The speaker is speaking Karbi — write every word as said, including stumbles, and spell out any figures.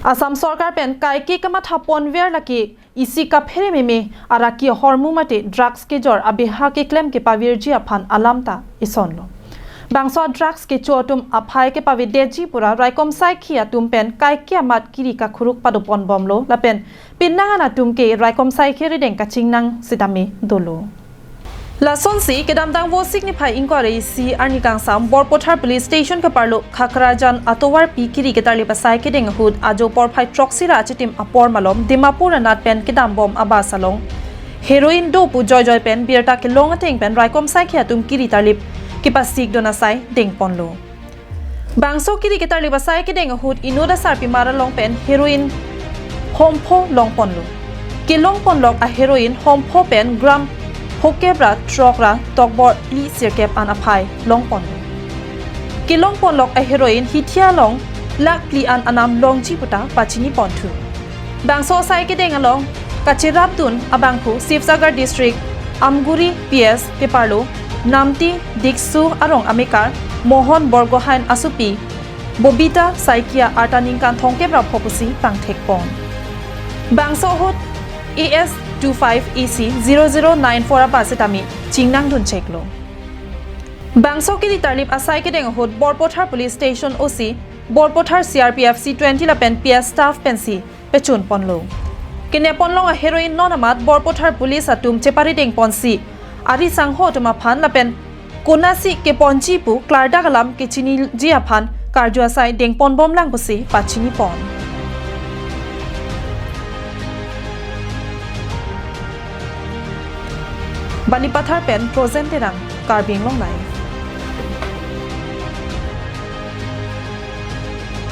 Assam sorkar pen kaike kamatha ponver lake isi kaphere meme araki ahormu mate drugs kejor abeha keklem kepavirji aphan alam ta isonlo. Bangso drugs kecho atum aphai kepavedetji pura raikom saikhi atum pen kaike amat kiri kakhuruk padoponbomlo lapen pinangan atum ke raikom saikhi rideng kachingnang sitame dolo. Lasonsi kedamtang Vosik niphai ingkoi ra isi arni kangsam Borpathar Police Station keparlo Khakrajan atovarpi kiri ketarlip asai kedeng ahut ajo porphai throksi ra achitim apor malom Dimapur anat pen kedambom abus along heroin do pu joijoi pen birta kelong ateng pen raikom saikhi atum kiri tarlip kepasikdun asai dengponlo. Bangso kiri ketarlip asai kedeng ahut inut asarpimar along pen heroin hompho longponlo. Kelongponlok a heroin hompho pen gram phokep ra throk ra tokbor phli sirkep an aphai longponlo. Kelongponlok a heroin hithi along lakh phli an anam longji puta pachiniponthu. Bangso asai kedeng along kacherapdun abangphu Sibsagar District Amguri P S keparlo Namti Diksu arong amekar Mohon Borgohain asopi Bobita Saikia arta ningkan thomkep ra pho pusi pangthekpon. Bangso ahut A S two five A C zero zero nine four abus sitame chingnangdun cheklo. Bangso kiri tarlip asai kedeng ahut Borpathar Police Station O C, Borpathar C R P F C twenty lapen P S staff pensi pechunponlo. Keneponlong a heroin non amat Borpathar Police atum cheparidengponsi ari sangho atum aphan lapen konasi keponji pu klardak alam kechiniji aphan karju asai dengponbomlang pusi pachinipon. Balipathar pen Projen Terang, Karbi Anglong Live.